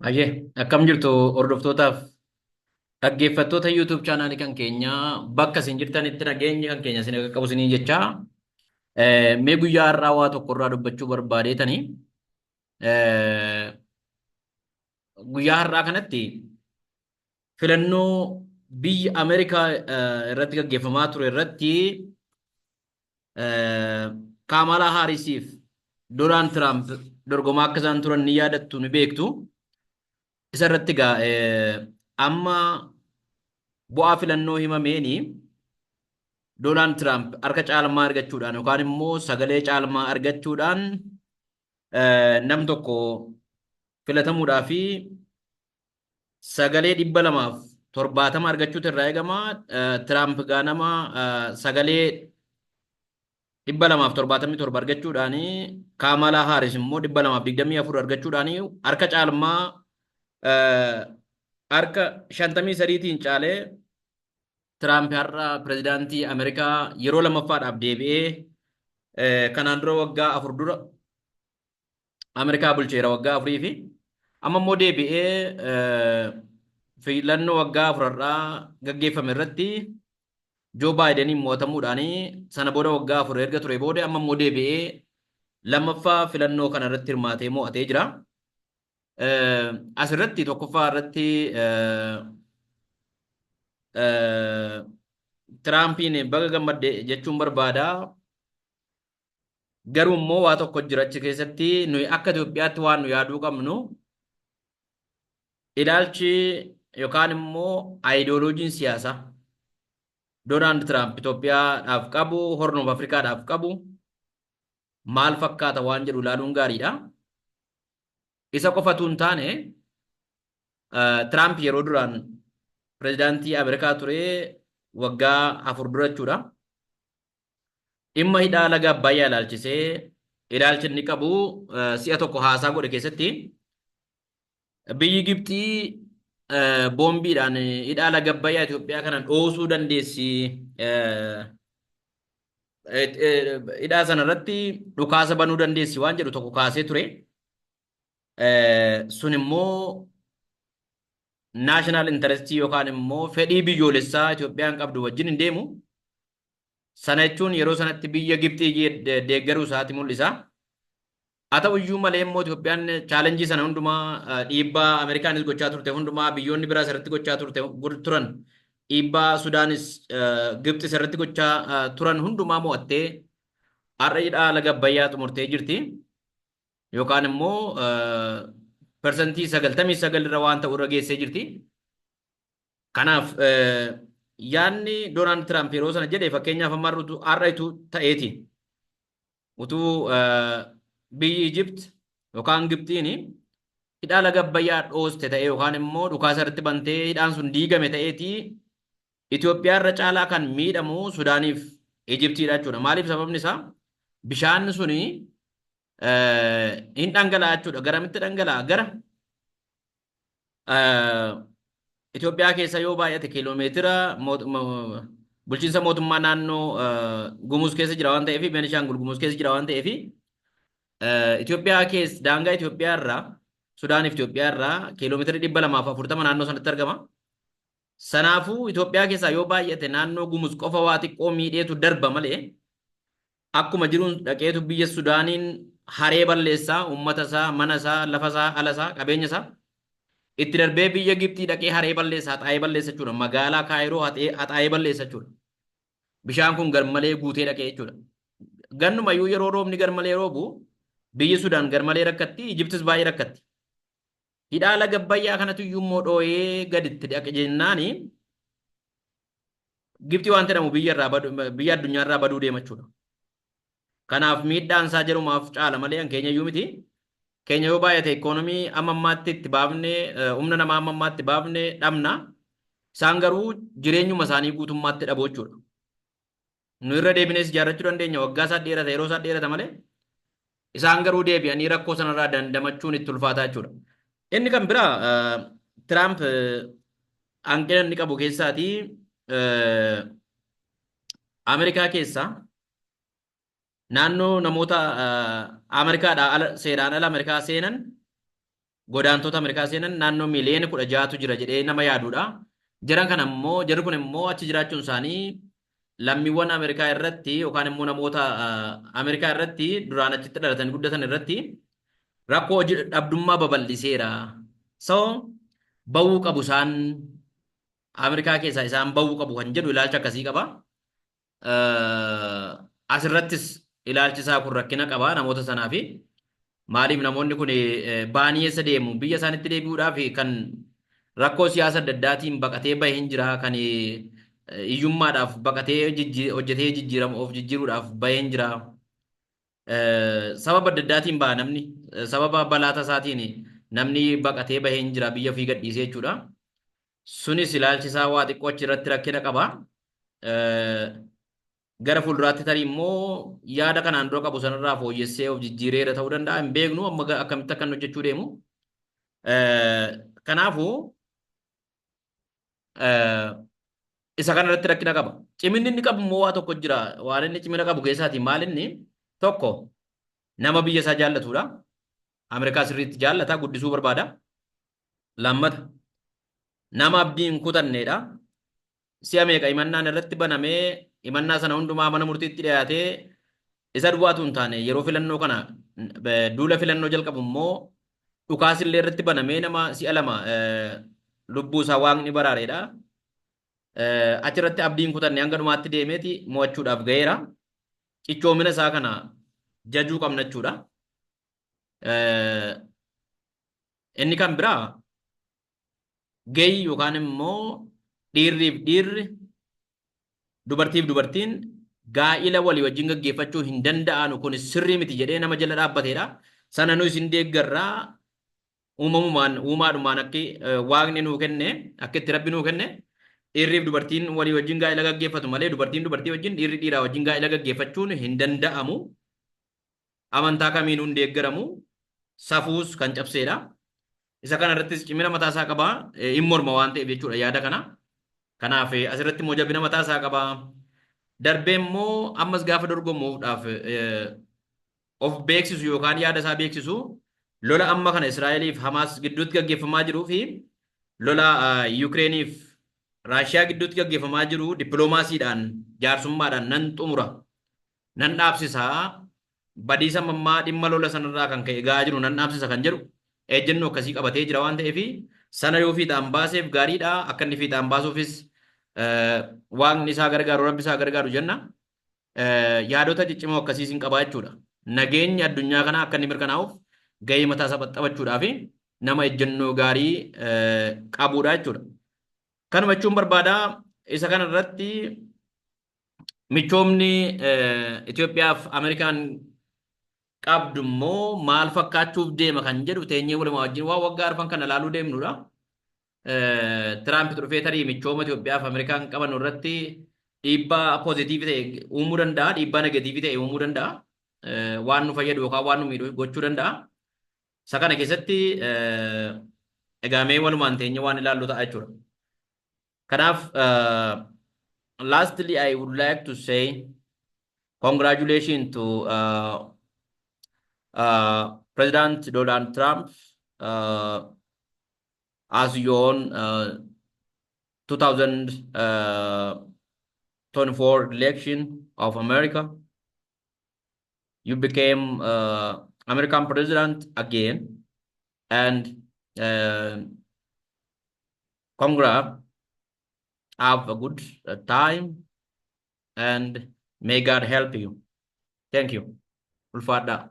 Ayyee, akkam jirtu hordoftootaaf dhaggeeffattoota YouTube chaanaalii kan keenyaa bakka isin jirtanitti nageenyi kan keenya isin qaqqabu isiniin jechaa mee guyyaa har'aa waa tokko irraa dubbachuu barbaadeetanii guyyaa har'aa kanatti filannoo biyya Ameerikaa irratti gaggeeffamaa ture irratti Kaamalaa Haarisiif Doonaald Tiraamp dorgomaa akka isaan turan ni yaadattu ni beektu. Isa irratti egaa amma bu'aa filannoo himameeni Doonaald Tiraamp harka caalmaa argachuudhaan yookaan immoo sagalee caalmaa argachuudhaan nam tokko filatamuudhaa fi sagalee 270 argachuutu irraa eegama. Tiraamp gaa nama sagalee 277 argachuudhaan Kaamalaa Haaris immoo 224 argachuudhaan harka caalmaa harka 53tiin caalee Tiraamp har'a pirezidaantii Ameerikaa yeroo lammaffaadhaaf deebi'ee kanaan dura waggaa 4 dura Ameerikaa bulcheera waggaa afurii fi amma immoo deebi'ee filannoo waggaa afurarraa gaggeeffame irratti Joo Baayideniin mo'atamuudhaan sana booda waggaa 4 erga ture booda amma immoo deebi'ee lammaffaa filannoo kana irratti hirmaatee mo'atee jira. Asirratti tokkoffaa irratti Tiraampiin baga gammadde jechuun barbaada. Garuu immoo waa tokko jira achi keessatti nuyi akka Itoophiyaatti waan nu yaaduu qabnu ilaalchi yookaan immoo aayidooloojiin siyaasaa Doonaald Tiraamp Itoophiyaadhaaf qabu, Horn of Afrikaadhaaf qabu maal fakkaata waan jedhu ilaaluun gaariidha. Isa qofatu hin taane Tiraamp yeroo duraan pirezidaantii Ameerikaa ture waggaa 4 dura jechuudha. Dhimma hidhaa laga Abbayyaa ilaalchisee ilaalchi inni qabu si'a tokko haasaa godhe keessatti biyyi Gibxii boombiidhaan hidhaa laga Abbayyaa Itoophiyaa kana dhoosuu dandeessi. Hidhaa sana irratti dhukaasa banuu dandeessi waan jedhu tokko kaasee ture. Sun immoo national interestii yookaan immoo fedhii biyyoolessaa Itoophiyaan qabdu wajjin hin deemu. Sana jechuun yeroo sanatti biyya Gibxii deeggaruu isaati mul'isa. Haa ta'u iyyuu malee immoo Itoophiyaan chaalenjii sana hundumaa dhiibbaa Ameerikaanis gochaa turte hundumaa biyyoonni biraas irratti gochaa turte turan dhiibbaa Sudaanis Gibxis irratti gochaa turan hundumaa mo'attee har'a hidhaa laga Abbayyaa xumurtee jirti. Yookaan immoo persentii 99 irra waan ta'u irra geessee jirti. Kanaaf yaadni Doonaald Tiraamp yeroo sana jedhe fakkeenyaaf amma har'a utuu ta'eeti. Utuu biyyi Ijipt yookaan Gibxiin hidhaa laga Abbayyaa dhooste ta'e yookaan immoo dhukaasa irratti bantee hidhaan sun diigame ta'eeti Itoophiyaa irra caalaa kan miidhamu Sudaaniif Ijiptiidha jechuudha. Maaliif sababni isaa bishaan suni hin dhangala'a jechuudha. Garamitti dhangala'a? Gara Itoophiyaa keessa yoo baay'ate kiiloomeetira bulchiinsa mootummaa naannoo Gumuz keessa jira waan ta'eef Beenishaangul Gumuz keessa jira waan ta'eef Itoophiyaa keessa daangaa Itoophiyaa irraa Sudaaniif Itoophiyaa irraa kiiloomeetira 240 naannoo sanatti argama. Sanaafuu Itoophiyaa keessaa yoo baay'ate naannoo Gumuz qofa waa xiqqoo miidheetu darba malee akkuma jiruun dhaqeetu biyya Sudaaniin haree balleessaa uummata isaa, mana isaa, lafa isaa, ala isaa, qabeenya isaa itti darbee biyya Gibxii dhaqee haree balleessa, haxaa'ee balleessa jechuudha. Magaalaa Kaayiroo haxaa'ee balleessa jechuudha. Bishaan kun garmalee guutee dhaqee jechuudha. Gannumayyuu yeroo roobni garmalee roobu biyyi Sudaan garmalee rakkatti, Ijiptis baay'ee rakkatti. Hidhaa laga Abbayyaa kanatu iyyuu immoo dhooyee gaditti dhaqe jennaani Gibxii waan jedhamu biyya irraa badu biyya addunyaa irraa baduu deema jechuudha. Kanaaf miidhaan isaa jarumaaf caala malee kan keenya iyyuu miti. Keenya yoo baay'ate ikoonomii amma ammaatti itti baafne humna namaa amma ammaatti baafne dhabna. Isaan garuu jireenyuma isaanii guutummaatti dhabu jechuudha. Nu irra deebinees ijaarrachuu dandeenya waggaa isaa dheerata yeroo isaa dheerata malee isaan garuu deebi'anii rakkoo sanarraa dandamachuun itti ulfaataa jechuudha. Inni kan biraa Tiraamp hanqina inni qabu keessaatii Ameerikaa keessaa naannoo namoota Ameerikaadhaa ala seeraan ala Ameerikaa seenan Godaantota Ameerikaa seenan naannoo miiliyoona 16tu jira jedhee nama yaadudha. Jaran kana immoo, jarri kun immoo achi jiraachuun isaanii lammiiwwan Ameerikaa irratti yookaan immoo namoota Ameerikaa irratti duraan achitti dhalatanii guddatan irratti rakkoo hojii dhabdummaa babal'iseera. So ba'uu qabu, isaan Ameerikaa keessaa isaan ba'uu qabu kan jedhu ilaalcha akkasii qaba. Asirrattis ilaalchi isaa kun rakkina qaba namoota sanaafi. Maaliif namoonni kun ba'anii eessa deemu? Biyya isaanitti deebi'uudhaaf kan rakkoo siyaasa adda addaatiin baqatee bahe hin jira. Kan hiyyummaadhaaf baqatee hojjetee jijjiiramu of jijjiiruudhaaf bahe hin jira. Sababa adda addaatiin baha namni. Sababa balaa tasaatiin namni baqatee bahee hin jira, biyya ofii gadhiisee jechuudha. Sunis ilaalchi isaa waa xiqqoo achirratti rakkina qaba. Gara fuulduraatti tarii immoo yaada kanaan dura qabu sanarraa fooyyessee of jijjiireera ta'uu danda'a. Hin beeknu amma akkamitti akka inni hojjechuu deemu. Kanaafuu isa kanarratti rakkina qaba. Ciminni inni qabu immoo waa tokko jira. Waan inni cimina qabu keessaati maal inni? Tokko, nama biyya isaa jaallatudha. Ameerikaa sirriitti jaallata, guddisuu barbaada. Lammata, nama abdii hin kutanneedha. Si'a meeqa himannaan irratti banamee, himannaa sana hundumaa mana murtiitti dhiyaatee, isa duwwaatu hin taane, yeroo filannoo kana duula filannoo jalqabu immoo dhukaasillee irratti banamee nama si'a 2 lubbuu isaa Waaqni baraareedha. Achirratti abdii hin kutanne, hanga dhumaatti deemeeti mo'achuudhaaf ga'eera. Cichoomina isaa kana jajuu qabna jechuudha. Inni kan biraa gay yookaan immoo dhiirriif dhiirri, dubartiif dubartiin gaa'ila walii wajjin gaggeeffachuu hin danda'anu, kun sirrii miti jedhee nama jala dhaabbateedha. Sana nu isin deeggarraa. Uumamumaan, uumaadhumaan akki Waaqni nuu kenne, akka itti Rabbi nuu kenne, dhiirriif dubartiin walii wajjin gaa'ila gaggeeffatu malee dubartiin dubartii wajjin, dhiirri dhiiraa wajjin gaa'ila gaggeeffachuun hin danda'amu. Amantaa kamiinuu hin deeggaramu. Safuus kan cabseedha. Isa kana irrattis cimina mataa isaa qaba. Hin morma waan ta'eef jechuudha yaada kana. Kanaaf asirratti immoo jabina mataa isaa qaba. Darbee immoo ammas gaafa dorgomuudhaaf of beeksisu yookaan yaada isaa beeksisu, lola amma kana Israa'eliif Hamaas gidduutti gaggeeffamaa jiruu fi lola Yukireeniif Raashiyaa gidduutti gaggeeffamaa jiru dippiloomaasiidhaan, jaarsummaadhaan nan xumura, nan dhaabsisa, badiisa mammaa dhimma lola sanarraa kan ka'e ga'aa jiru nan dhaabsisa kan jedhu ejjennoo akkasii qabatee jira waan ta'eef, sana yoo fiixaan baaseef gaariidha. Akka inni fiixaan baasuufis Waaqni isaa gargaaru, Rabbi isaa gargaaru jenna. Yaadota ciccimoo akkasiis hin qabaa jechuudha. Nageenyi addunyaa kanaa akka inni mirkanaa'uuf gahee mataa isaa taphachuudhaaf nama ejjennoo gaarii qabuudha jechuudha. Kanuma jechuun barbaada. Isa kana irratti michoomni Itoophiyaaf Ameerikaan qabdu immoo maal fakkaachuuf deema kan jedhu teenyee walumaa wajjin waan waggaa 4 kana ilaaluu deemnudha. Tiraamp dhufee tarii michooma Itoophiyaaf Ameerikaan qaban irratti dhiibbaa positive ta'e uumuu danda'a, dhiibbaa negative ta'e uumuu danda'a. Waan nu fayyadu yookaan waan nu miidhu gochuu danda'a. Isa kana keessatti egaa mee walumaan teenyee waan ilaallu ta'a jechuudha. Kanaaf, lastly, I would like to say congratulations to President Donald Trump as you won 2024 election of America. You became American president again, and congrats. Have a good time and may God help you. Thank you. Ulfaadhaa.